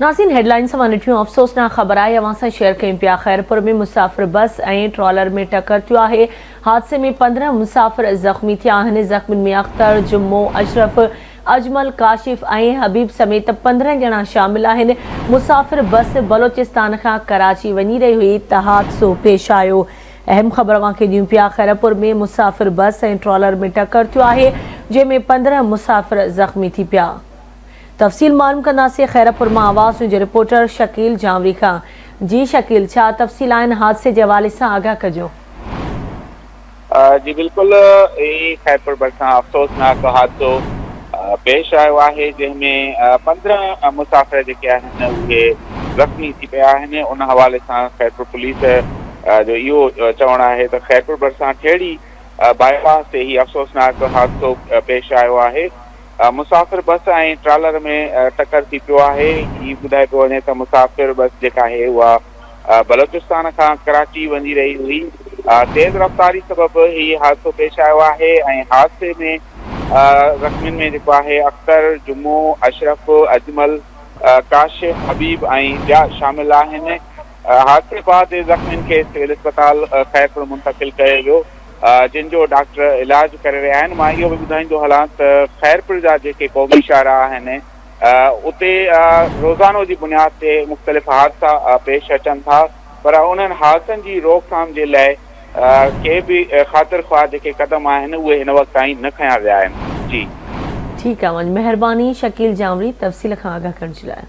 ناظرين هيڊلائنز اوهان ڏٺيون افسوسناڪ خبر آهي اوهان سان شيئر ڪيون پيا خيرپور ۾ مسافر بس ۽ ٽرالر ۾ ٽڪر ٿيو آهي حادثي ۾ 15 مسافر زخمي ٿيا آهن زخمين ۾ اختر، جمعو، اشرف، اجمل، ڪاشف ۽ حبيب سميت 15 ڄڻا شامل آهن مسافر بس بلوچستان کان ڪراچي وڃي رهي هئي ته حادثو پيش آيو اهم خبر اوهان کي ڏيون پيا خيرپور ۾ مسافر بس ۽ ٽرالر ۾ ٽڪر ٿيو آهي جنهن ۾ 15 مسافر زخمي ٿي پيا. تفصيل معلوم ڪنداسين خيرپور مان آواز نيوز جي رپورٽر شڪيل جانوري کان جي شڪيل ڇا تفصيل آهن حادثي جي حوالي سان آگاهه ڪجو. جي بلڪل هي خيرپور ڀرسان افسوسناڪ حادثو پيش آيو آهي جنهن ۾ 15 مسافر جيڪي آهن اهي زخمي ٿي پيا آهن ان حوالي سان خيرپور پوليس جو اهو چوڻ آهي ته خيرپور ڀرسان ٺيڙهي بائي پاس تي هي افسوسناڪ حادثو پيش آيو آهي مسافر بس ۽ ٽرالر ۾ ٽڪر ٿي پيو آهي، هي ٻڌايو پيو وڃي ته مسافر بس جيڪا آهي اها بلوچستان کان ڪراچي وڃي رهي هئي، تيز رفتاري سبب هي حادثو پيش آيو آهي ۽ حادثي ۾ زخمين ۾ جيڪو آهي اختر، جمعو، اشرف، اجمل، ڪاشف، حبيب ۽ ٻيا شامل آهن، حادثي بعد زخمين کي سول اسپتال خيرپور منتقل ڪيو ويو. جن جو ڊاڪٽر علاج ڪري رهيا آهن مان اهو به ٻڌائيندو هلان ته خيرپور جا جيڪي قومي شاهراهه آهن اتي روزانو جي بنياد تي مختلف حادثا پيش اچن ٿا پر انهن حادثن جي روڪٿام جي لاء ڪي به خاطر خواهه جيڪي قدم آهن اهي هن وقت تائين نه کنيا ويا آهن جي. ٺيڪ آ وڃ مهرباني شڪيل جانوري تفصيل کان آگاهه ڪرڻ جي لاء.